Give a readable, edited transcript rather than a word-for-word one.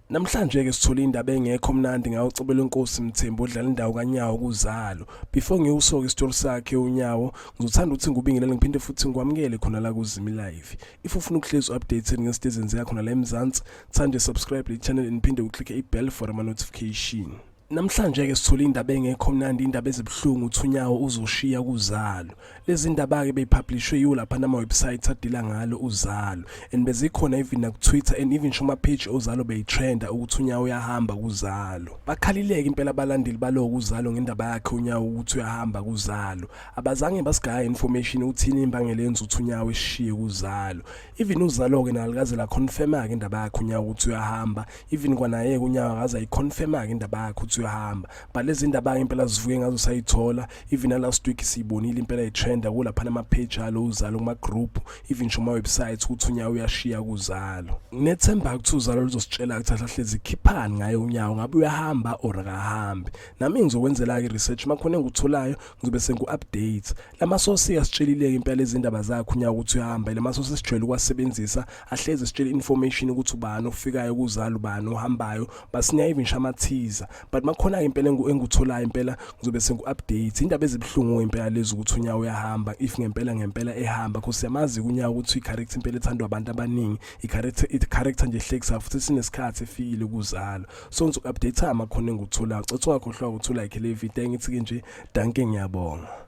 Namhlanje ke sithole indaba engekho mnandi ngayo uCebelenkosi Mthembu odlala indawo kaNyawo kuZalo. Before ngiwusoke isitori sakhe uNyawo, ngizothanda ukuthi ngikubingelele ngiphinde futhi ngikwamukele khona la kuZimi Live. If ufuna ukuhlezi updated ngezinto ezenzeka khona la eMzansi, thande subscribe le channel and phinde uclicke i-bell for ama notification. Namhlanje ke sithole indaba engekho mnandi, indaba ezibuhlungu uthi uNyawo uzoshiya kuZalo. Lezi ndaba-ke beyipublishwe yiwo lapha nama-website adila ngalo uZalo and bezikhona even naku-Twitter and even sho ama-page oZalo beyitrenda ukuthi uNyawo uyahamba kuZalo. Bakhalileke impela abalandeli balowo kuZalo ngendaba yakhe uNyawo ukuthi uyahamba kuZalo. Abazange basigaya information ukuthi yini imbangela yenza ukuthi uNyawo eshiye kuZalo. Even uZalo-ke nalikaze laconfirma-ke indaba yakhe uNyawo ukuthi uyahamba, even kwanaye-ke uNyawo akaze ayiconfirma-ke indaba yakhe ukuthi uyahamba. But lezi ndaba-ke impela zivuke ngazo sayithola even na last week siyibonile impela itrenda kulaphana ama-page alo uZalo kuma-group, even sho ama-websites ukuthi uNyawo uyashiya kuZalo. Nginethemba ukuthi uZalo luzositshela ukuthi ahlahlezi khiphani ngaye uNyawo, ngabe uyahamba or akahambi. Nami ngizokwenzela-ke i-research, makhona engikutholayo ngizobe sengu-update. Lama source asitshelile-ke impela izindaba zakhe uNyawo ukuthi uyahamba, lama source esijwayele ukuwasebenzisa ahlezi sitshela information ukuthi ubani ofikayo kuZalo, ubani ohambayo, basinika even sho ama-teaser. But makhona-ke impela engikutholayo impela ngizobe sengu-update. Indaba ezibuhlungu impela lezi ukuthi uNyawo uyahamba, if ngempela ngempela ehamba, because siyamazi uNyawo ukuthi uyi-character impela ethandwa abantu abaningi, i-character nje ehlekisayo futhi sinesikhathi efikile kuZalo. So ngizoku-update makhona engikutholayo. Cela ungakhohlwa ukuthi ulike le video, engithi-ke nje dankie, ngiyabonga.